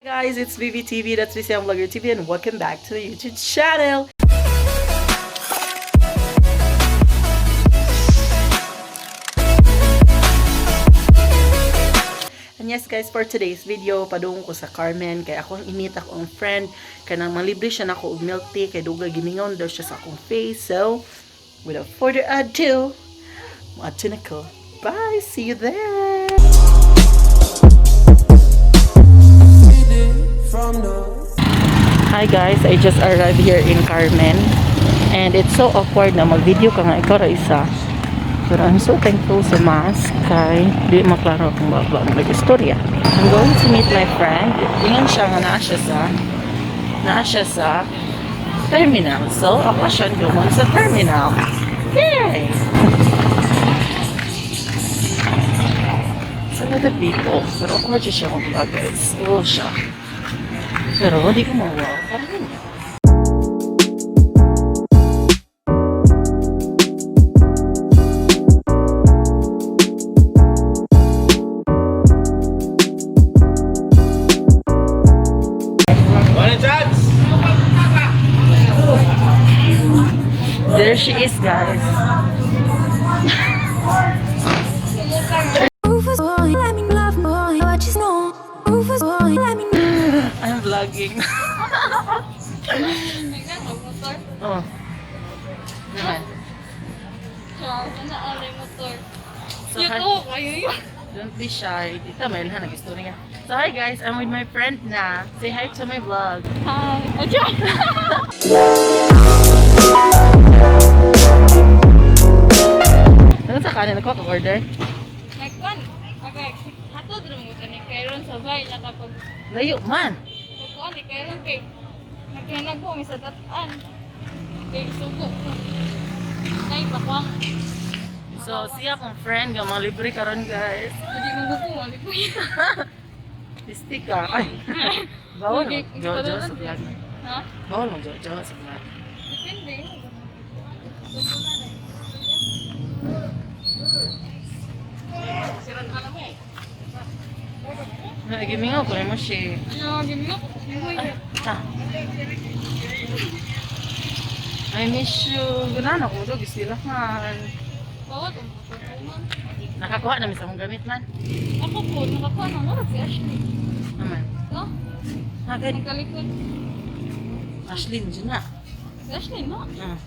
Guys, it's VVTV, that's VCM Vlogger TV, and welcome back to the YouTube channel. And yes guys, for today's video, padung ko sa Carmen kay ako ang init ako ang friend kay nang malibre siya nako og milk tea kay dugay gimingaw na daw siya sa akong face. So, without further ado, moadto na ko. Bye, see you there. Hi guys, I just arrived here in Carmen and it's so awkward na mag-video ka nga ikaw ra isa. Pero I'm so thankful sa mask kay di maklaro akong baba ang nag-istorya. I'm going to meet my friend. Ingon siya nga naa siya sa terminal. So, ako siya dumon sa terminal. Yay! Sa other people. Pero awkward siya kung ba guys. Oo siya. Pero di ko mawa. Parang yun. One chance! There she is, guys. Rufus boy, let me love boy, what you know. Rufus boy, let me I'm vlogging. Oh. Naman. So, hi, don't be shy. Tita, may lahat nag-story nga. So, hi guys. I'm with my friend na. Say hi to my vlog. Hi. Ano sa kanin? Nagkuha ka order? Nagkuan. Okay. Hatod ra mo kani kayron sabay na kapag Layo man. kuan ni kayron kay nagkinag ko mi sa datan. Kay sugo ko. Nay bakwang. So, siya akong friend. Nga mga libre karon guys. Hindi mo gusto mo libre. Pistik ka. Ay. Bawal mo. Okay, Jo-jo sa vlog. Ha? Bawal mo jo-jo sa vlog. Depende. Nagimingaw ko mo siya. Ano, give me up. Ah. I miss you. Ganahan ako daw, gisilahan. Bawat ang man. Nakakuha namin sa mong gamit man. Ako po, nakakuha na murag si Ashley. Naman. No? Agad. Nagkalikod. Ashley, dyan na. Si Ashley, no? Ah.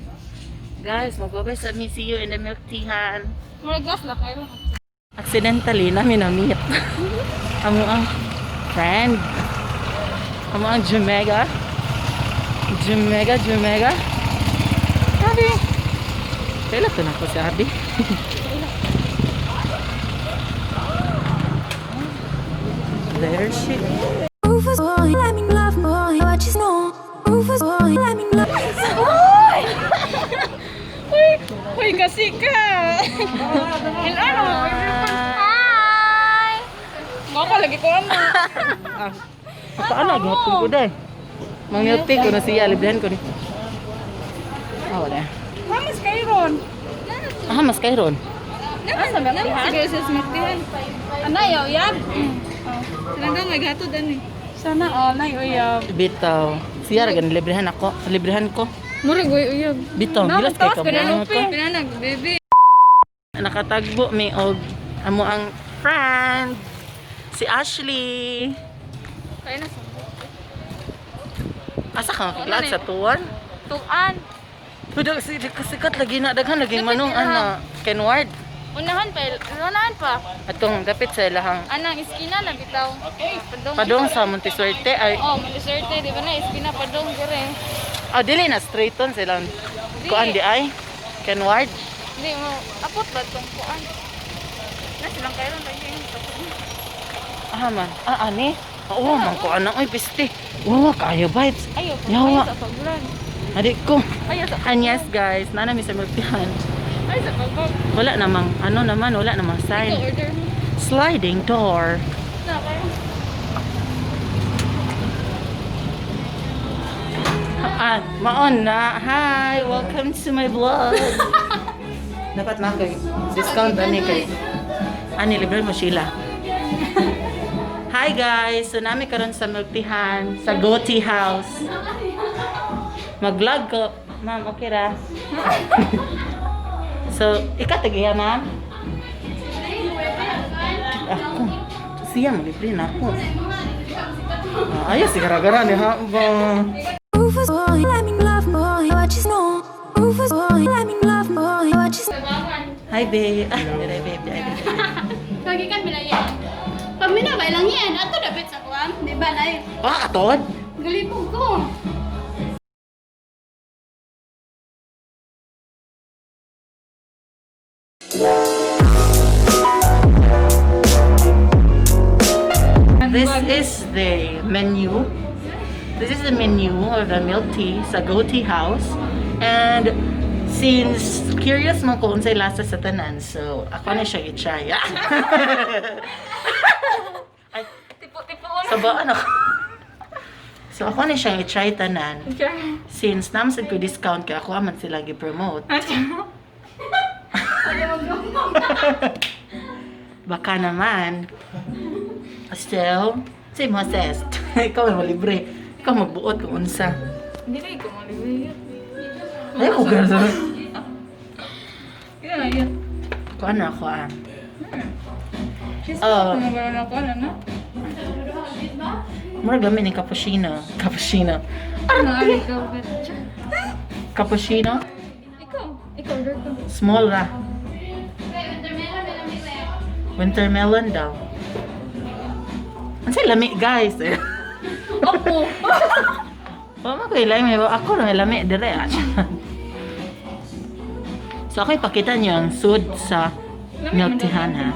Guys, magbabay sa me. See you in the milk teahan. Murag gas la kayo. Accidentally, namin na-meet. Amo ang friend. Amo ang Jumega. Jumega, Jumega. Abi. Kailan to na ako si Abi? There she is. Rufus boy, let me love boy, what you know. Rufus boy, let me love. Hoy, kasi ka! Ano? Hi! Maka lagi ko ano. Ah, paano? Gihapon ko dahil. Mang milk tea ko na siya. Librihan ko ni. Ah, wala. Mamas kayo ron. Ah, mas kay ron. Asa ba? Siguro sa smartihan. Anay, uyab. Sila daw maghatod ani. Sana all nay uyab. Bitaw. Siya ra gani librihan ako. Librihan ko. Murag oy uyab. Bitaw, gilas kay ka mo ko. Pinanag baby. Nakatagbo mi og amo ang friend si Ashley. Kaya na sa Asa ka makiglaad sa tuwan? tuan. Pero sikat lagi na daghan lagi manong ana Kenward. Unahan pa, unahan pa. Atong dapit sa ilahang Anang iskina na bitaw. Padong. padong sa Montisuerte ay Oh, Montisuerte, di ba na iskina padong dire. ah, dili na straight on silang kuan di ay Kenward. Di mo apot ba tong kuan? Na silang kayo lagi yung tapos. Ah man, ah ani. Oo, man ko anang oy piste. Wow, kayo vibes. Ayo, Yawa. ayo sa pagbulan. Adi ko. Ayo sa And yes guys, nana mi sa milkteahan. ay sa pagbab. Wala namang ano naman, wala namang Ikaw sign. order mo. Sliding door. Na kayo. Ah, maon na. Hi, welcome to my vlog. Dapat na kay discount ani kay ani libre mo Sheila. Hi. Hi guys! So naa mi karon sa Milkteahan, sa Goatee House. Mag-vlog ko. Ma'am, okay ra? So, ikaw tagiya, ma'am? Ako. Siya, malibre na ako. Ah, ayaw, si gara-gara ni ha ba? Rufus boy, let me love boy, what you know. Rufus boy, let me love boy, what you Hi, babe. Ah, dire, babe. Dire, babe. Lagi kan bilayan. Paminaw ba lang yan? Ato dapat sa kuam, di ba nay? Ah, atod? Galipog ko. This is the menu. This is the menu of the milk tea sa Goatee House. And since curious mo kung unsay lasa sa tanan, so ako na siya i-try. Ay, Tipo-tipoon. sabaan ako. So ako na siyang i-try tanan. Since namsad ko discount kay ako man sila gi-promote. Baka naman. Still, same hostess. Ikaw ang malibre. Ikaw magbuot kung unsa. Hindi na ikaw malibre. Ay, ko gano'n. Kaya yun. Kung ano ako ah. Oh. Ano ba na ako, ano na? Murag lami ni cappuccino. Cappuccino. Ano, ano, ikaw ba? Cappuccino? Ikaw, ikaw, order ko. Small ra. Winter melon daw. Unsay lami guys? Opo. Wa man ko ilami ako ra may lami dire ah. So ako ipakita niyo ang sud sa milkteahan ha.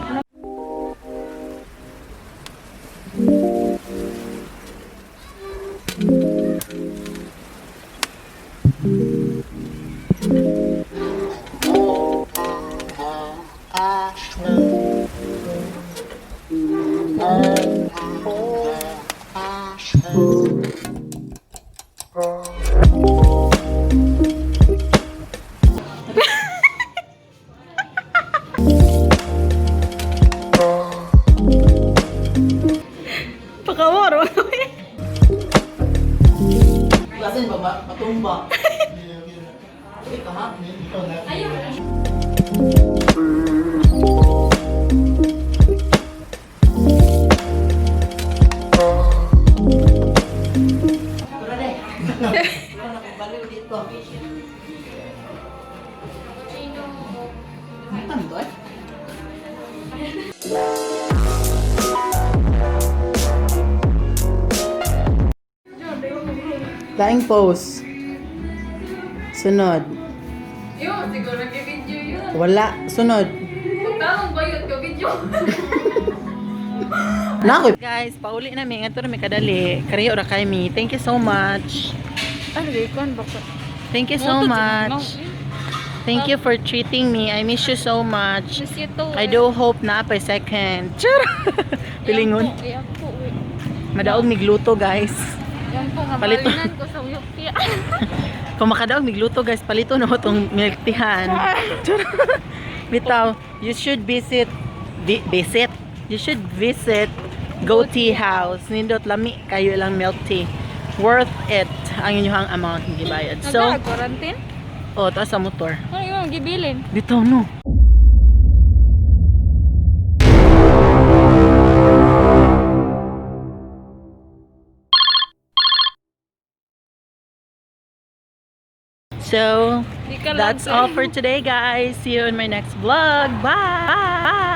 Pakawaro. Lasin ba matumba? Ikaw ha? Daing pose. Sunod. Yun, siguro nag-video yun. Wala. Sunod. Pagtanong ba yun, ka-video? Nako. Guys, pauli na mi. Ngadto na mi kadali. Kariyo ra kay mi. Thank you so much. Ano, di ko, ano ba ko? Thank you so much. Thank you for treating me. I miss you so much. Miss you too. I do hope na pa second. Char. Pilingon. Iyak po, eh. Madaog migluto, guys. Yan po, nga Palito. balinan ko sa uyok tiya. Kung makadaog migluto, guys, palito na tong milk teahan. Char. Bitaw, you should visit visit. You should visit Go Tea House. Nindot lami kayo ilang milk tea. Worth it ang inyong amount nga gibayad. So, quarantine? oh, taas sa motor. Ano yung gibilin? Bitaw no. So, Di ka lang that's all for today, guys. See you in my next vlog. Bye!